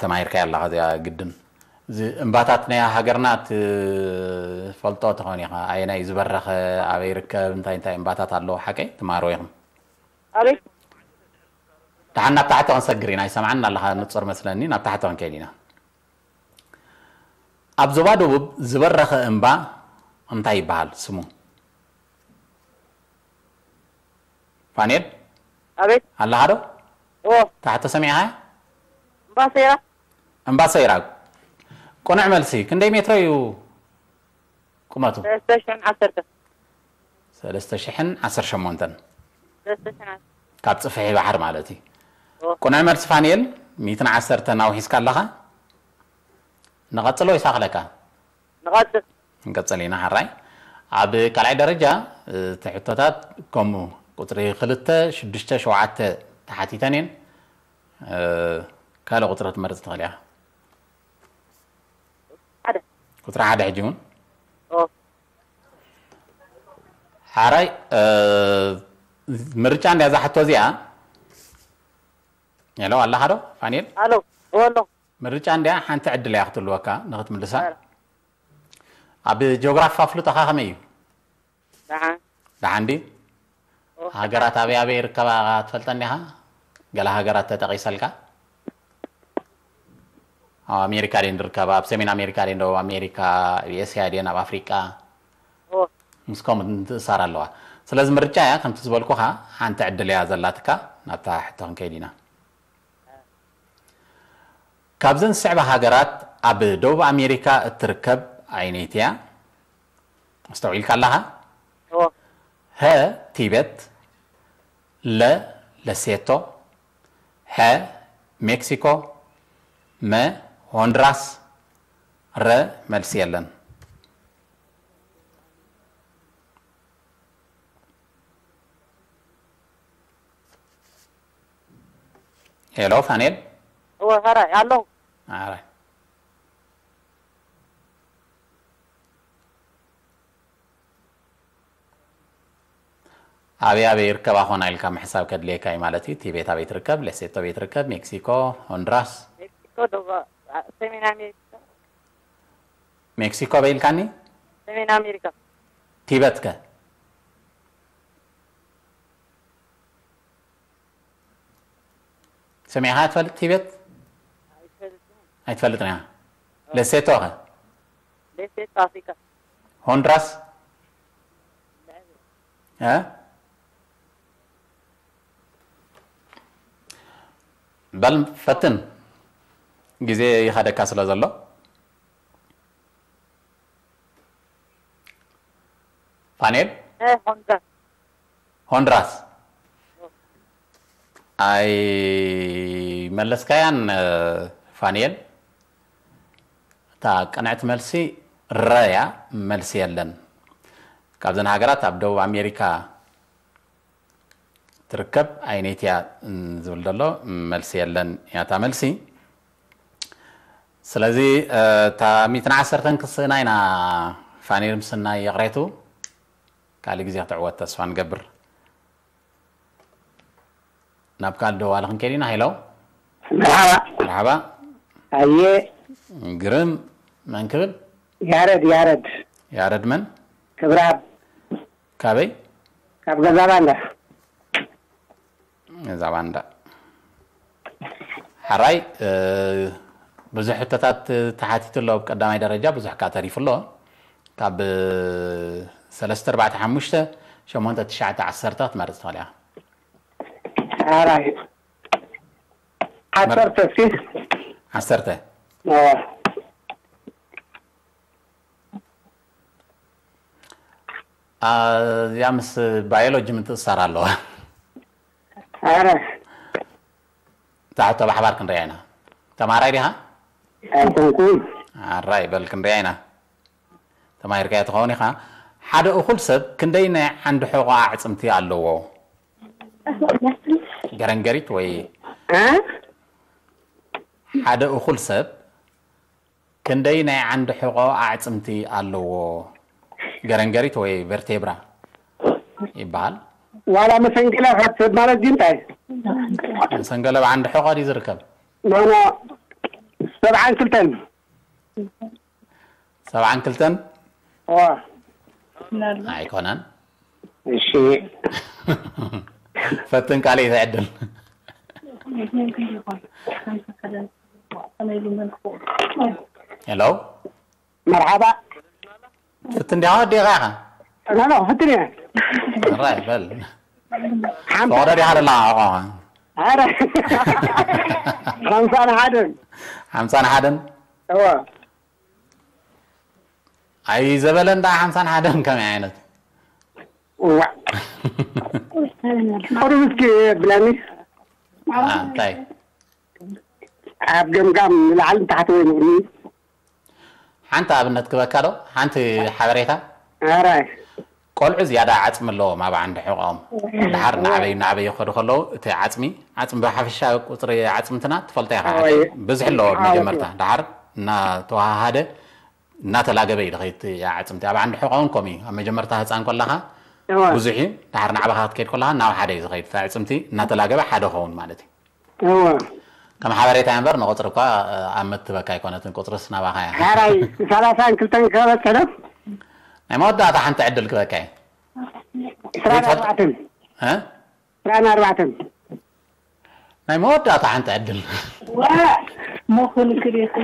ተማሂርካያ ኣለኻ እዚኣ ግድን እምባታት ናይ ሃገርና ትፈልጦ ትኾን ኢኻ ኣየናይ ዝበረኸ ኣበይ ይርከብ እንታይ እንታይ እምባታት ኣለዎ ሓቀይ ትማሃርዎ ኢኹም ኣበይ ደሓን ናብ ታሕቲ ክንሰግር ኢና ይሰምዓና ኣለኻ ንፁር መስለኒ ናብ ታሕቲ ክንከይድ ኢና ኣብ ዞባ ደቡብ ዝበረኸ እምባ እንታይ ይበሃል ስሙ ፋኔል ኣቤት ኣለኻ ዶ ኦ ታሕቶ ሰሚዕኻያ እምባ ሰይራ እምባ ሰይራ ቁኑዕ መልሲ ክንደይ ሜትሮ እዩ ቁመቱ ሰለስተ ሽሕን ዓሰርተ ሰለስተ ሽሕን ዓሰርተ ሸሞንተን። ሰለስተ ሽሕን ዓሰርተ። ካብ ጽፍሒ ባሕር ማለት እዩ። ኦ። ቅኑዕ መልሲ ፋንኤል፣ ሚእትን ዓሰርተን ኣውሒስካ ኣለኻ። ንቐጽሎ ይሳኽለካ። ንቐጽል። ንቀጽል ኢና፣ ሕራይ። ኣብ ካልኣይ ደረጃ፣ እቲ ሕቶታት ከምኡ ቁጽሪ ክልተ፣ ሽዱሽተ፣ ሸውዓተ ተሓቲተን እየን። እ፣ ካልእ ቁጽሪ ክትመርጽ ትኽእል ኢኻ። ሓደ። ቁጽሪ ሓደ ሕጂ እውን? ኦ። ሓራይ፣ እ፣ ምርጫ እንድያ እዛ ሕቶ እዚኣ። ሄሎ፣ ኣለኻ ዶ ፋኒኤል? ኣሎ፣ እወ ኣለኹ። ምርጫ እንድያ ሓንቲ ዕድል እያ ክትህልወካ ንኽትምልሳ። ኣረ። ኣብ ጂኦግራፊ ኣፍልጦኻ ከመይ እዩ? ደሓን። ደሓን ድዩ? ኦ። ሃገራት ኣበይ ኣበይ ይርከባ ትፈልጠን ዲኻ? ገለ ሃገራት ተጠቒሰልካ? ኣብ ኣሜሪካ ድየን ዝርከባ? ኣብ ሰሜን ኣሜሪካ ድየን? ደቡብ ኣሜሪካ? ኣብ ኤስያ ድየን? ኣብ ኣፍሪቃ? ኦ። ምስ ከምኡ ምትእስሳር ኣለዋ። ስለዚ ምርጫ እያ፣ ከምቲ ዝበልኩኻ ሓንቲ ዕድል እያ ዘላትካ። ናብታ ሕቶ ክንከይድ ኢና። ካብዘን ዝስዕባ ሃገራት ኣብ ደቡብ ኣሜሪካ እትርከብ ኣየነይቲ እያ? ኣስተውዒልካ ኣለኻ? እወ። ሀ፣ ቲቤት፣ ለ፣ ለሴቶ፣ ሐ፣ ሜክሲኮ፣ መ፣ ሆንድራስ፣ ረ፣ መልሲ የለን። ሄሎ ፋኔል። እወ፣ ሕራይ ኣለኹ። ኣረ። ኣበይ ኣበይ ይርከባ ኾና ኢልካ ምሕሳብ ከድልየካ እዩ ማለት እዩ። ቲቤት ኣበይ ትርከብ? ሌሴቶ ኣበይ ትርከብ? ሜክሲኮ፣ ሆንድራስ? ሜክሲኮ፣ ደቡብ፣ አ፣ ሰሜን ኣሜሪካ። ሜክሲኮ ኣበይ ኢልካኒ? ሰሜን ኣሜሪካ። ቲበት ከ? ሰሚዕኻ ትፈልጥ ቲቤት? ኣይፈልጥን። ኣይትፈልጥን ኢኻ? ሌሴቶ ኸ? ሌሴቶ ኣፍሪካ። ሆንድራስ? እ? በል ፈትን። ግዜ ይኸደካ ስለ ዘሎ። ፋኔል? እ፣ ሆንዱራስ። ሆንዱራስ። ኣይመለስካያን፣ እ፣ ፋኔል። እታ ቅንዕቲ መልሲ ረ እያ፣ መልሲ የለን። ካብዘን ሃገራት ኣብ ደቡብ ኣሜሪካ ትርከብ ኣየነይቲ እያ ዝብል ዘሎ፣ መልሲ የለን እያ እታ መልሲ። ስለዚ፣ እ፣ እታ ሚእትን ዓሰርተን ክስእና ኢና። ፋኒል ምስናይ ይቕሬቱ፣ ካልእ ግዜ ክትዕወት ተስፋ ንገብር። ናብ ካልእ ደዋሊ ክንከይድ ኢና። ሄሎ። መርሓባ። መርሓባ። ኣየ። ግርም፣ መን ክብል? ያረድ፣ ያረድ። ያረድ መን? ክብረኣብ። ካበይ? ካብ ገዛ ባንዳ። ገዛ ባንዳ። ሕራይ፣ እ፣ ብዙሕ ሕቶታት ተሓቲቱ ኣሎ። ኣብ ቀዳማይ ደረጃ ብዙሕ ከኣ ተሪፉ ኣሎ። ካብ ሰለስተ ኣርባዕተ ሓሙሽተ ሸሞንተ ትሽዓተ ዓሰርተ ክትመርጽ ትኽእል ኢኻ። ሕራይ። ዓሰርተ እስኪ። ዓሰርተ። እወ። ኣ፣ እዚኣ ምስ ባዮሎጂ ምትእስሳር ኣለዋ። ኣረ። እታ ሕቶ ብሓባር ክንሪኣ ኢና። ተማሃራይ ዲኻ? ኣይኮንኩን። ኣራይ፣ በል ክንሪኣ ኢና። ተማሂርካዮ ትኸውን ኢኻ። ሓደ እኹል ሰብ ክንደይ ናይ ዓንዲ ሕቖ ኣዕጽምቲ ኣለዎ? ገረንገሪት ወይ እ? ሓደ እኹል ሰብ ክንደይ ናይ ዓንዲ ሕቖ ኣዕጽምቲ ኣለዎ? ገረንገሪት ወይ ቨርቴብራ ይበሃል። ዋላ መሰንገለ ካብ ሰብ ማለት ግን እንታይ? መሰንገለ ኣብ ዓንዲ ሕቖ ድዩ ዝርከብ? ኖ፣ ኖ፣ ሰብዓን ክልተን። ሰብዓን ክልተን? እዋ። ኣይኮነን። እሺ። ፈትን ካልእ ተዕድል። ሄሎ። መርሓባ። ፍትን ዲኻ ወዲኻ ኢኻ? ኖ፣ ኖ፣ ፍትን እየ። ራይ በል። ሓምሳ። ፈቐዶ ዲኻ ደላ ኣቋ? ኣረ። ሓምሳን ሓደን። ሓምሳን ሓደን? እዋ። ኣይ ዘበለ እንዳ ሓምሳን ሓደን ከመይ ዓይነት? እዋዕ። ቁሩብ እስኪ ብለኒ። እንታይ? ኣብ ገምጋም ንላዕሊ ንታሕቲ ወይ ንቕድሚ። ሓንቲ ኣብነት ክበካ ዶ? ሓንቲ ሓበሬታ። ኣራይ። ቆልዑ ዝያዳ ዓፅሚ ኣለዎም ኣብ ዓንዲ ሕቖም። ድሓር እናዓበዩ እናዓበዩ ክኸዱ ከለዉ እቲ ዓፅሚ፣ ዓፅሚ ብሓፈሻ ቁፅሪ ዓፅምትና ትፈልጦ ኢኻ። ብዝሒ ኣለዎ ኣብ መጀመርታ፣ ድሓር እናተዋሃሃደ እናተላገበ እዩ ድኸይድ። ዓፅምቲ ኣብ ዓንዲ ሕቖም ከምኡ እዩ። ኣብ መጀመርታ ህፃን ከለኻ ብዙሕ እዩ፣ ድሓር ናዕባኻ ክትከይድ ከለኻ ናብ ሓደ እዩ ዝኸይድ። እቲ ኣዕፅምቲ እናተላገበ ሓደ ኸውን ማለት እዩ። ከም ሓበሬታ እምበር ንቁፅሪ እኳ ኣብ መትበካ ኣይኮነትን፣ ቁፅርስ ናባኻ እያ። ሓራይ ሰላሳን ክልተን ክበፅሕ ዶ? ናይ መወዳእታ ሓንቲ ዕድል ክበካ እየ። ዕስራን ኣርባዕተን። እ? ዕስራን ኣርባዕተን። ናይ መወዳእታ ሓንቲ ዕድል። ዋ፣ ሞኽን ክሪኽ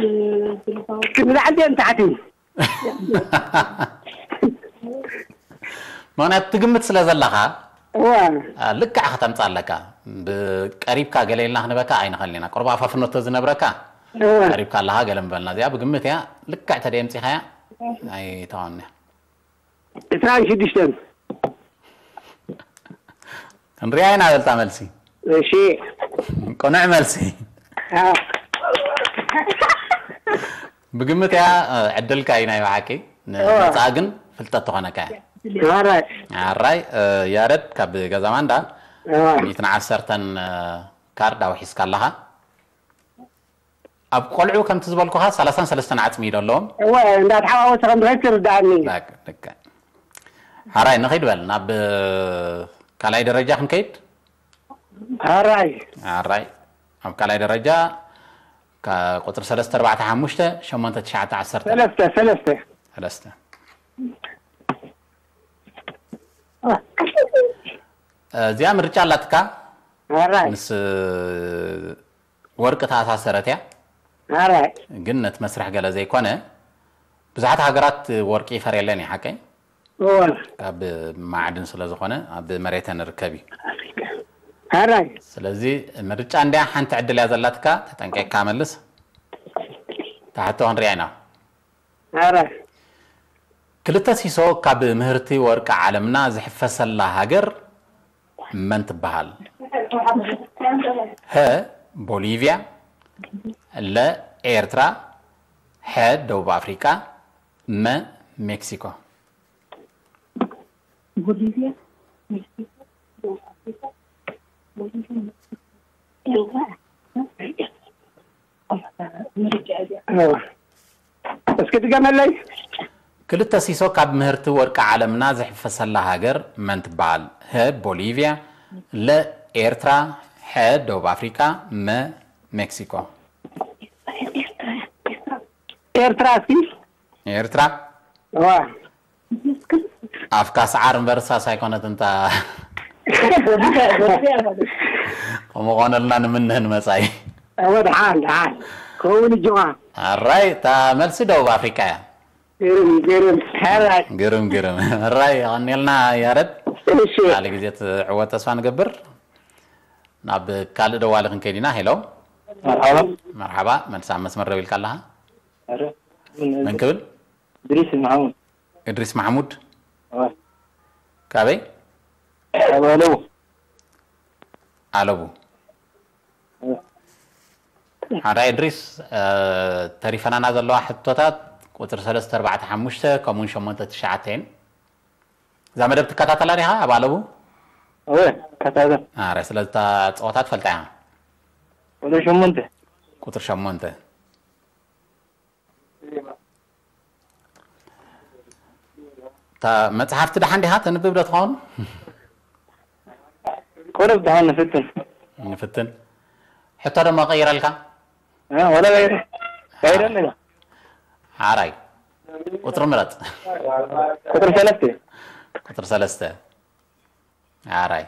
ዝልኸው። ክንላዕል ድዮም ታሕቲ? ምክንያቱ ትግምት ስለ ዘለኻ እዋ አ፣ ልክዕ ከተምፅእ ኣለካ። ብቀሪብካ ገለ ኢልና ክንበካ ኣይንኸልን ኢና። ቁሩብ ኣፋፍኖቶ ዝነብረካ እዋ ቀሪብካ ኣለኻ ገለ ምበልና። እዚኣ ብግምት እያ። ልክዕ ተደይ ኣምፂኻያ ኣይተዋንያ። ዕስራን ሽዱሽተን። ክንሪኣ ኢና በልታ መልሲ። እሺ ቅኑዕ መልሲ። ኣዎ። ብግምት እያ። እ፣ ዕድልካ እዩ ናይ ብሓቂ። ንመፃእ ግን ፍልጠት ትኾነካ እያ። ኣራይ ኣራይ፣ እ፣ ያረድ ካብ ገዛ ማንዳ እዋ ሚእትን ዓሰርተን፣ እ፣ ካርድ ኣውሒስካ ኣለኻ። ኣብ ቆልዑ ከምቲ ዝበልኩኻ ሰላሳን ሰለስተን ዓፅሚ እዩ ዘለዎም። እወ እንዳተሓዋወሰ ከም ዝኸይድ ትርዳእኒ። በቃ፣ ልክዕ። ሓራይ ንኸይድ በል ናብ፣ እ፣ ካልኣይ ደረጃ ክንከይድ። ኣራይ ኣራይ ኣብ ካልኣይ ደረጃ ካ-፣ ቁፅሪ ሰለስተ ኣርባዕተ ሓሙሽተ ሸሞንተ ትሽዓተ ዓሰርተ ሰለስተ ሰለስተ ሰለስተ። እዚኣ ምርጫ ኣላትካ። ኣራይ ምስ ወርቂ ተኣሳሰረት እያ። ኣራይ ግን ነቲ መስርሕ ገለ ዘይኮነ፣ ብዙሓት ሃገራት ወርቂ ይፈርየለን እዩ፣ ሓቀይ? እወ ካብ ማዕድን ስለ ዝኾነ ኣብ መሬተን ርከብ እዩ። ኣራይ ስለዚ ምርጫ እንድያ ሓንቲ ዕድል እያ ዘላትካ፣ ተጠንቂቕካ መልስ። ታሕቶ ክንሪኣ ኢና። ኣራይ ክልተ ሲሶ ካብ ምህርቲ ወርቂ ዓለምና ዝሕፈሰላ ሃገር መን ትበሃል? ሀ ቦሊቪያ፣ ለ ኤርትራ፣ ሐ ደቡብ ኣፍሪቃ፣ መ ሜክሲኮ። ቦሊቪያ፣ ሜክሲኮ፣ ደቡብ ኣፍሪካ፣ ቦሊቪያ፣ ሜክሲኮ፣ ደቡብ ኣፍሪካ። ምርጫ እዚኣ። እወ እስኪ ድገመለይ። ክልተ ሲሶ ካብ ምህርቲ ወርቂ ዓለምና ዝሕፈሰላ ሃገር መን ትበሃል? ሀ ቦሊቪያ፣ ለ ኤርትራ፣ ሐ ደቡብ ኣፍሪቃ፣ መ ሜክሲኮ። ኤርትራ እስኪ ኤርትራ። እዋ ኣፍካ ሰዓር እምበር ሳስ ኣይኮነት እንታ። ከምኡ ኮነልና ንምንህ ንመጻኢ። እወ ደሓን ደሓን ክኸውን እጅዋ ኣራይ እታ መልሲ ደቡብ ኣፍሪቃ እያ። ግርም ግርም ሓራይ ግርም ግርም። ኣራይ ኣቐኒልና ያረድ። እሺ ካልእ ግዜ ትዕወት ተስፋ ንገብር። ናብ ካልእ ደዋሊ ክንከይድ ኢና። ሄሎ መርሓባ መርሓባ። መልሲ ኣብ መስመር ደው ኢልካ ኣለኻ። ኣረ መን ክብል? ድሪስ ማሕሙድ እድሪስ ማሕሙድ። ኣዋ ካበይ? ኣባለቡ ኣለቡ። ሓዳ እድሪስ። ተሪፈናና ዘለዋ ሕቶታት ቁፅሪ ሰለስተ ኣርባዕተ ሓሙሽተ ከምኡውን ሸሞንተ ትሽዓተ እየን። እዛ መደብ ትከታተላ ዲኻ ኣብ ኣለቡ? ኣወ ከታተል ኣረ ስለዚ እታ ፀወታ ትፈልጣ ኢኻ። ወደ ሸሞንተ ቁፅሪ ሸሞንተ። እታ መፅሓፍቲ ደሓን ዲኻ ተንብብ ዶ ትኸውን? ቁሩብ ደሓን ንፍትን ንፍትን። ሕቶ ደሞ ቀይረልካ። ወላ ቀይረ ቀይረ ኣለጋ ሓራይ ቁፅሪ ምረፅ። ቁጥሪ ሰለስተ ቁፅሪ ሰለስተ። ሓራይ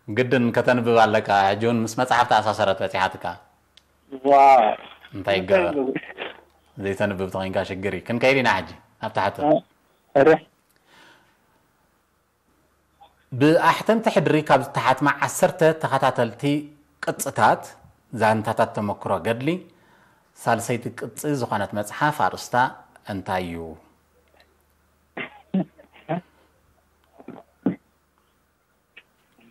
ግድን ከተንብብ ኣለካ። ሕጂ እውን ምስ መፅሓፍ ተኣሳሰረት በፂሓትካ። እንታይ ይገበር? ዘይተንብብ ተኮይንካ ሽግር እዩ። ክንከይድ ኢና ሕጂ ናብ ታሕቲ። ረ ብኣሕተምቲ ሕድሪ ካብ ዝተሓትማ ዓሰርተ ተኸታተልቲ ቅጽታት ዛንታታት ተመክሮ ገድሊ ሳልሰይቲ ቅጺ ዝኾነት መጽሓፍ ኣርእስታ እንታይ እዩ?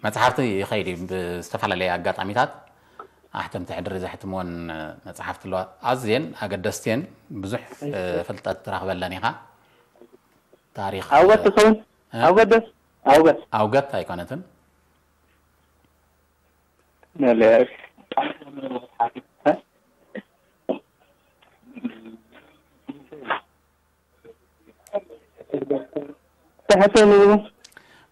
መጽሓፍቲ ይኸይድ እዩ። ብዝተፈላለየ ኣጋጣሚታት ኣሕተምቲ ሕድሪ ዘሕትምወን መጽሓፍቲ ኣለዋ። ኣዝየን ኣገደስቲ እየን። ብዙሕ ፍልጠት ትረኽበለን ኢኻ። ታሪኽ ኣውገት ትኸውን? እ? ኣውገት ዶ? ኣውገት። ኣውገት ኣይኮነትን። መለስ። ተሕተሉ።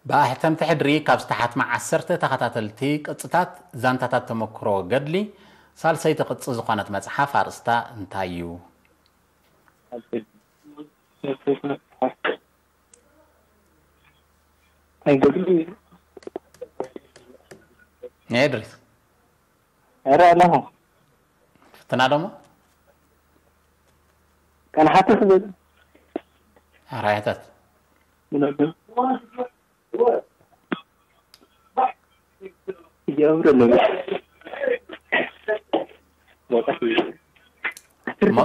ብኣሕተምቲ ሕድሪ ካብ ዝተሓትማ ዓሰርተ ተኸታተልቲ ቅጽታት ዛንታታት ተመክሮ ገድሊ ሳልሰይቲ ቅጺ ዝኾነት መጽሓፍ ኣርእስታ እንታይ እዩ? ናይ ገድሊ። ናይ እድሪስ። ኧረ ኣለኹ። ፍትና ደሞ? ቀንሓቲ ክብል። ኣራያታት። ምናምን። ይገብር ኣሎ። ወጣ። እሞ፣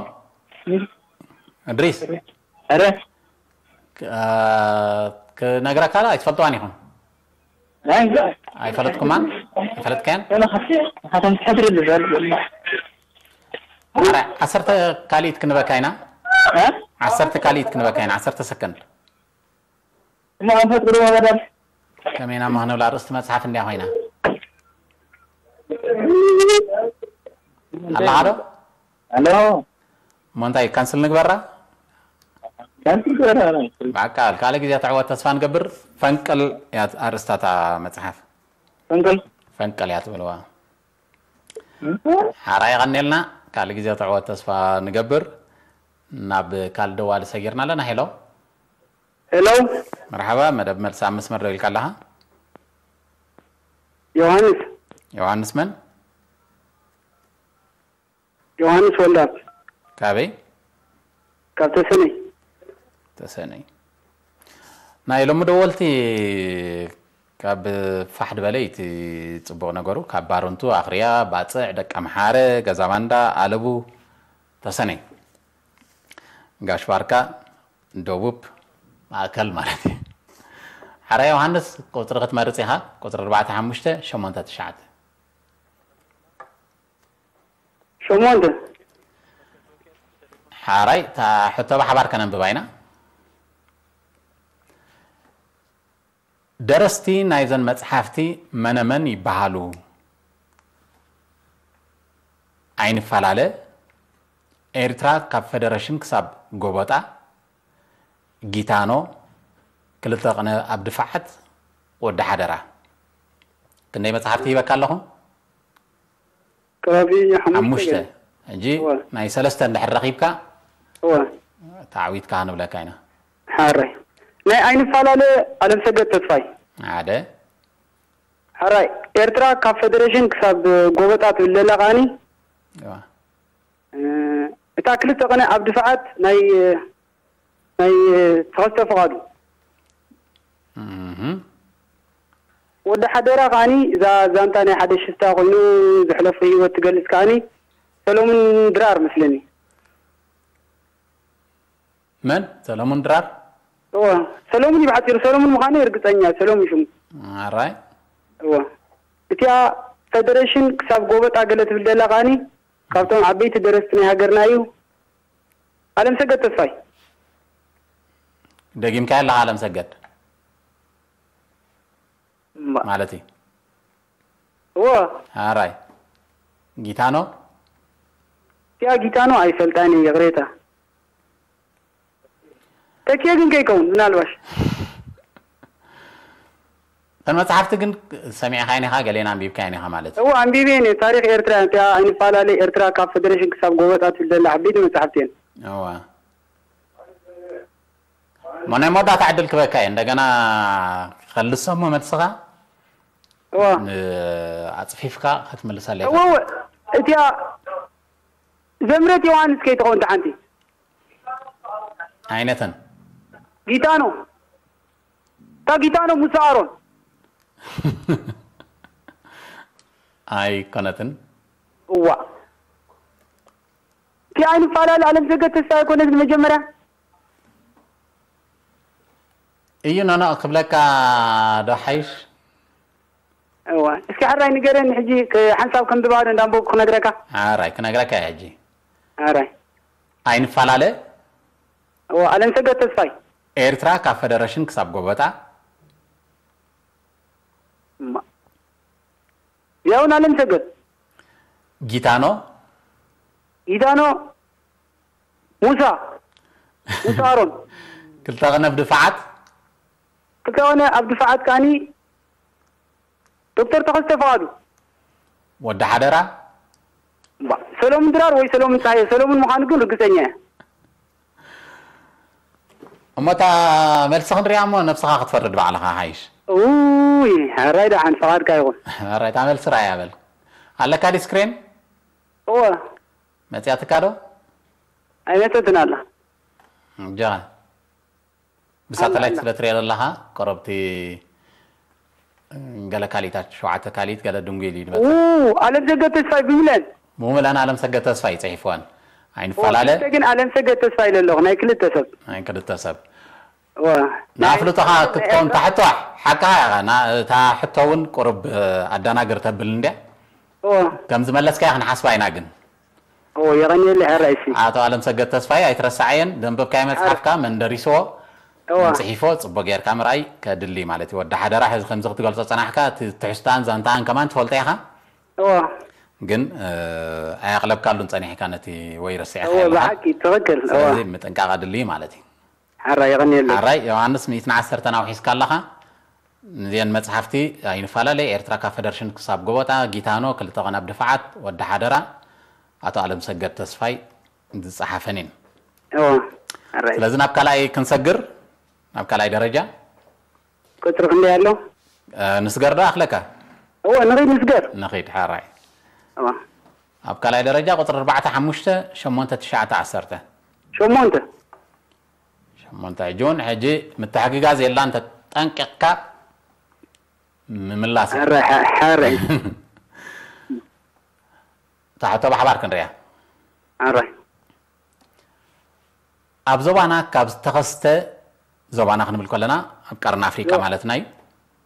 እድሪስ። ኧረ። ክ-፣ አ፣ ክነግረካ ዶ ኣይትፈልጥዋን ኢኹም? ናይ፣ ኣይፈለጥኩማን? ኣይፈለጥካያን? ኧረ፣ ሓቶም ትሕድሪ ኣሎ። ኧረ፣ ዓሰርተ ካልኢት ክንበካ ኢና። እ? ዓሰርተ ካልኢት ክንበካ ኢና፣ ዓሰርተ ሰከንድ። እሞ ኣንፈት ቅድመ መዳል። ከመይና እሞ ክንብላ ኣርእስቲ መጽሓፍ እንድያ ኮይና። ኣለኻ ዶ? ኣሎ። እሞ እንታይ ካንስል ንግበራ? ካንስል ግበራ። በቃ ካልእ ግዜ ትዕወት ተስፋ ንገብር። ፈንቅል እያ ኣርእስታ እታ መጽሓፍ። ፈንቅል? ፈንቅል እያ ትብልዋ። እህ? ሓራይ የቐንየልና። ካልእ ግዜ ትዕወት ተስፋ ንገብር። ናብ ካልእ ደዋሊ ሰጊርና ኣለና። ሄሎ። ሄሎ። መርሓባ፣ መደብ መልሲ ኣብ መስመር ደው ኢልካ ኣለኻ። ዮሃንስ። ዮሃንስ መን? ዮሃንስ ወልዳብ። ካበይ? ካብ ተሰነይ። ተሰነይ። ናይ ሎሚ ደወልቲ ካብ ፋሕ ድበለ እቲ ጽቡቕ ነገሩ፣ ካብ ባረንቱ፣ ኣኽርያ፣ ባጽዕ፣ ደቀምሓረ፣ ገዛባንዳ፣ ኣለቡ፣ ተሰነይ፣ ጋሽ ባርካ፣ ደቡብ፣ ማእከል ማለት እዩ። ሓራይ ዮሃንስ፣ ቁጽሪ ክትመርጽ ኢኻ፣ ቁጽሪ ኣርባዕተ ሓሙሽተ ሸሞንተ ትሽዓተ። ሸሞንተ። ሓራይ፣ እታ ሕቶ ብሓባር ከነንብባ ኢና። ደረስቲ ናይዘን መጽሓፍቲ መነመን ይበሃሉ? ኣይንፈላለ፣ ኤርትራ ካብ ፈደረሽን ክሳብ ጎበጣ፣ ጊታኖ፣ ክልተ ቅነ ኣብ ድፋዓት፣ ወዲ ሓደራ። ክንደይ መጽሓፍቲ ሂበካ ኣለኹ? ከባቢ ሓሙሽተ ሓሙሽተ። ገለ። ሕጂ እወ። ናይ ሰለስተ እንድሕር ረኺብካ፣ እወ። ተዓዊትካ ክንብለካ ኢና። ሓራይ። ናይ ኣይንፈላለ ኣለምሰገድ ተስፋይ። ሓደ። ሓራይ። ኤርትራ ካብ ፈደሬሽን ክሳብ ጎበጣ ትብል ዘላ ከኣኒ፣ እዋ። እ፣ እታ ክልተ ቅነ ኣብ ድፋዓት ናይ፣ ናይ ተኸስተ ፍቓዱ። እህ። ወዲ ሓደራ ከኣኒ፣ እዛ ዛንታ ናይ ሓደ ሽፍታ ኮይኑ ዘሕለፎ ህይወት ትገልጽ ከኣኒ፣ ሰሎሙን ድራር መስለኒ። መን? ሰሎሙን ድራር? እወ፣ ሰሎሙን እዩ ብሓጺሩ፣ ሰሎሙን ምዃኑ እየ ርግጸኛ፣ ሰሎሙን ሽሙ። ኣራይ። እወ። እቲኣ ፈደሬሽን ክሳብ ጎበጣ ገለ ትብል ዘላ ከኣኒ፣ ካብቶም ዓበይቲ ደረስቲ ናይ ሃገርና እዩ። ኣለምሰገድ ተስፋይ። ደጊምካዮ ኣለኻ ኣለምሰገድ። እማ። ማለት እዩ። እወ። ኣራይ። ጊታኖ? እቲኣ ጊታኖ ኣይፈልጣን እየ፣ ይቕሬታ። ተኪኤ ግን ከይከውን፣ ምናልባሽ። እተን መጽሓፍቲ ግን ሰሚዕካየን ኢኻ፣ ገሌን ኣንቢብካየን ኢኻ ማለት እዩ። እወ፣ ኣንቢበየን እየ። ታሪኽ ኤርትራ፣ እቲኣ ኣይንፈላለ ኤርትራ ካብ ፈደሬሽን ክሳብ ጎበጣ ትብል ዘላ ዓበይቲ መጽሓፍቲ እየን። እወ። እሞ ናይ መወዳእታ ዕድል ክበካ እየ። እንደገና ክኸልሶ እሞ መልስኻ እወ። ን-፣ ኣጽፊፍካ ክትምልሰለይ እወ፣ እወ። እቲኣ ዘምረት ዮሃንስ ከይትኸውን፣ እታ ሓንቲ። ኣይነተን። ጊታኖ። እታ ጊታኖ ሙሳ ኣሮን። ኣይኮነትን። እዋ። እቲ ኣይንፈላለ ኣለምሰገድ ተስፋ ኣይኮነትን መጀመርያ? እዩ ኖኖ ክብለካ ዶ ሓይሽ? እዋ እስኪ ሕራይ ንገረኒ ሕጂ፣ ሓንሳብ ከም ድባዶ እንዳንበብኩ ክነግረካ። ኣራይ ክነግረካ እየ ሕጂ። ኣራይ ኣይንፈላለ። እዋ ኣለም ሰገድ ተስፋይ። ኤርትራ ካብ ፈደረሽን ክሳብ ጎበጣ። ያውን ኣለም ሰገድ። ጊታኖ። ጊታኖ ሙሳ ሙሳ ኣሮን። ክልተ ቀነብ ድፋዓት። ክልተ ቀነ ኣብ ድፋዓት ካኒ ዶክተር ተኸስተ ፍቓዱ። ወዲ ሓደራ። ሰሎሙን ድራር ወይ ሰሎሙን ጻየ፣ ሰሎሙን ምዃኑ ግን ርግጸኛ እየ። እሞ እታ መልሲ ክንሪኣ እሞ ነብስኻ ክትፈርድ ባዕልኻ ሓይሽ። ውይ ሕራይ ደሓን ፈቓድካ ይኹን። ሕራይ እታ መልሲ ርኣያ በል። ኣለካ ዲስክሬን? እወ። መጽያትካ ዶ? ኣይመጸትን ኣላ። እጃኻ። ብሳተላይት ስለ ትሪኦ ዘለኻ ቀረብቲ ገለ ካሊታት ሸውዓተ ካሊት ገለ ድንጉ ኢሉ ይመጽእ። ኡ ኣለም ሰገድ ተስፋይ ብምለን። ብሙላን ኣለም ሰገድ ተስፋይ ጽሒፍወን። ኣይንፈላለ። ክልተ ግን ኣለም ሰገድ ተስፋይ ኢለ ኣለኹ ናይ ክልተ ሰብ። ናይ ክልተ ሰብ። ንኣፍልጦኻ ክትከውን ታሕቶ ሓቅኻ እታ ሕቶ እውን ቁርብ ኣዳናግር ተብል እንድያ። ከም ዝመለስካያ ክንሓስባ ኢና ግን። የቐንየለይ ሕራይ እሺ። ኣቶ ኣለም ሰገድ ተስፋይ ኣይትረሳዓየን ዘንበብካዮ መፅሓፍካ መን ደሪስዎ? መን ፅሒፎ? ፅቡቅ ጌርካ ምርኣይ ከድሊ ማለት እዩ። ወዲ ሓደራ ሕዚ ከምዚ ክትገልፆ ፀናሕካ እቲ ትሕዝታን ዛንታኣን ከማን ትፈልጦ ኢኻ። ግን ኣየቕለብካሉን ፀኒሕካ ነቲ ወይ ረሲዕካ ኣለኻ። ብሓቂ ትኽክል። ስለዚ ምጥንቃቕ ኣድሊ እዩ ማለት እዩ። ሓራይ የቐንየለይ። ሓራይ ዮሃንስ ሚእትን ዓሰርተን ኣውሒስካ ኣለኻ። ንዚአን መጽሓፍቲ ኣይንፈላለ፣ ኤርትራ ካብ ፈደርሽን ክሳብ ጎቦጣ፣ ጊታኖ፣ ክልተ ቀን ኣብ ድፋዓት፣ ወዲ ሓደራ፣ ኣቶ ኣለምሰገድ ተስፋይ ዝጸሓፈን እየን። እወ፣ ኣራይ። ስለዚ ናብ ካልኣይ ክንሰግር፣ ናብ ካልኣይ ደረጃ። ቁጽሪ ክንደይ ኣሎ? እ፣ ንስገር ዶ ኣኽለካ? እወ፣ ንኺድ ንስገር። ንኺድ፣ ሓራይ። እወ። ኣብ ካልኣይ ደረጃ ቁጽሪ ኣርባዕተ፣ ሓሙሽተ፣ ሸሞንተ፣ ትሽዓተ፣ ዓሰርተ። ሸሞንተ። ሸሞንተ ጁን ሕጂ ምትሕግጋዝ የላን፣ ተጠንቂቕካ ምምላስ እዩ። ሓረ፣ ሓ-፣ ሓረ። እታ ሕቶ ብሓባር ክንሪኣ። ኣራይ። ኣብ ዞባና ካብ ዝተኸስተ፣ ዞባና ክንብል ከለና ኣብ ቀርኒ ኣፍሪቃ ዞ-፣ ማለትና እዩ።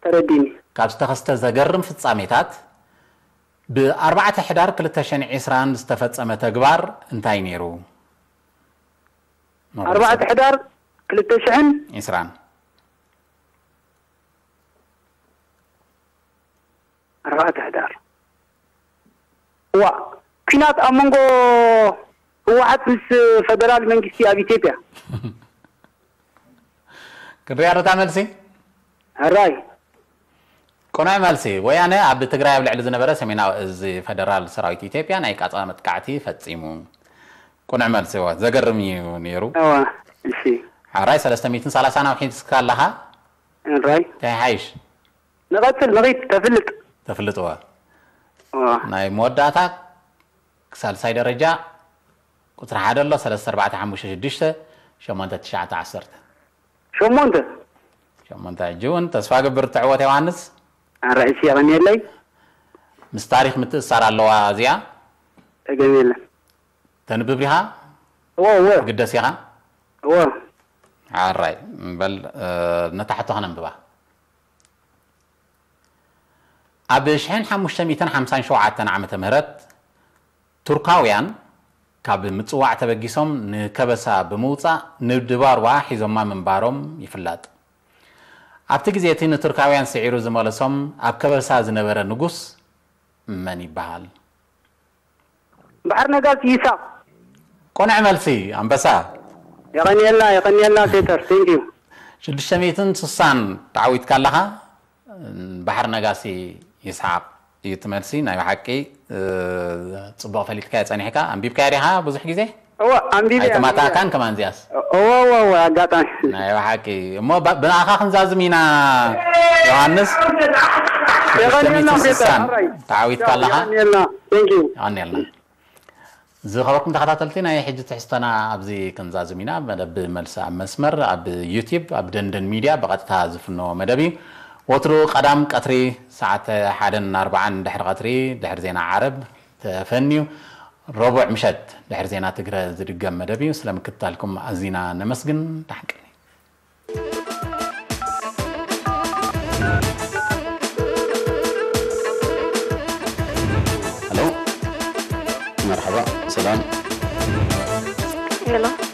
ተረዲኒ። ካብ ዝተኸስተ ዘገርም ፍጻሜታት፣ ብኣርባዕተ ሕዳር ክልተ ሽሕን ዕስራን ዝተፈጸመ ተግባር እንታይ ነይሩ? ኣርባዕተ ሕዳር ክልተ ሽሕን ዕስራን። ኣርባዕተ ሕዳር። እዋ፣ ኲናት ኣብ መንጎ ህወሓት ምስ ፈደራል መንግስቲ ኣብ ኢትዮጵያ። ክንሪኣ ዶ እታ መልሲ? ሕራይ። ቅኑዕ መልሲ። ወያነ ኣብ ትግራይ ኣብ ልዕሊ ዝነበረ ሰሜናዊ እዝ ፈደራል ሰራዊት ኢትዮጵያ ናይ ቃጻ መጥቃዕቲ ፈጺሙ። ቅኑዕ መልሲ። እወ፣ ዘገርም እዩ ነይሩ። እወ፣ እሺ። ሕራይ ሰለስተ ሚእትን ሰላሳን ኣውሒስካ ኣለኻ። ሕራይ። እንታይ ይሓይሽ? ንቐጽል፣ ንኺድ፣ ተፍልጥ። ተፍልጥ፣ እወ። እወ። ናይ መወዳእታ ሳልሳይ ደረጃ ቁጽሪ ሓደ ኣሎ፣ ሰለስተ ኣርባዕተ ሓሙሽተ ሽዱሽተ ሸሞንተ ትሽዓተ ዓሰርተ። ሸሞንተ። ሸሞንተ ሕጂ እውን ተስፋ ገብር ትዕወት ዮሃንስ። ኣራእሲ የቐንየለይ። ምስ ታሪኽ ምትእስሳር ኣለዋ እዚኣ። ጸገም የለን። ተንብብ ዲኻ? እወ፣ እወ። ትግደስ ኢኻ? እወ። ኣራይ፣ በል፣ እ፣ ነታ ሕቶ ከነንብባ። ኣብ ሽሕን ሓሙሽተ ሚእትን ሓምሳን ሸውዓተን ዓመተ ምህረት ቱርካውያን ካብ ምጽዋዕ ተበጊሶም ንከበሳ ብምውጻእ ንድባርዋ ሒዞማ ምንባሮም ይፍለጥ። ኣብቲ ግዜ እቲ ንቱርካውያን ስዒሩ ዝመለሶም ኣብ ከበሳ ዝነበረ ንጉስ መን ይበሃል? ባሕር ነጋሲ ይሳቕ። ቅኑዕ መልሲ ኣንበሳ። የቐንየልና የቐንየልና ሴተር፣ thank you። ሽዱሽተ ሚእትን ስሳን ተዓዊትካ ኣለኻ። ባሕር ነጋሲ ይስሓቕ እዩ እቲ መልሲ። ናይ ብሓቂ፣ እ፣ ጽቡቕ ፈሊጥካዮ ጸኒሕካ። ኣንቢብካያ ዲኻ ብዙሕ ግዜ? እወ፣ ኣንቢበያ፣ ኣይተማታእካን ኣንቢበያ። ከማን እዚኣስ? እወ፣ እወ፣ እወ፣ ኣጋጣሚ። ናይ ብሓቂ። እሞ ባ-፣ ብንኣኻ ክንዛዝም ኢና ዮሃንስ። የቐንየልና፣ ሽዱሽተ ሚእትን ስሳን ሴተር፣ ኣራይ። ተዓዊትካ ኣለኻ። የቐንየልና፣ thank you። የቐንየልና። ዝኸበርኩም ተኸታተልቲ ናይ ሕጂ ትሕዝቶና ኣብዚ ክንዛዝም ኢና። መደብ መልሲ ኣብ መስመር ኣብ ዩቲዩብ ኣብ ደንደን ሚድያ ብቐጥታ ዝፍኖ መደብ እዩ። ወትሩ ቀዳም ቀትሪ ሰዓት ሓደን ኣርባዓን ድሕሪ ቀትሪ ድሕሪ ዜና ዓረብ ተፈንዩ ረቡዕ ምሸት ድሕሪ ዜና ትግረ ዝድገም መደብ እዩ። ስለ ምክትታልኩም ኣዚና ነመስግን። ደሓን ቀኒ። Hello.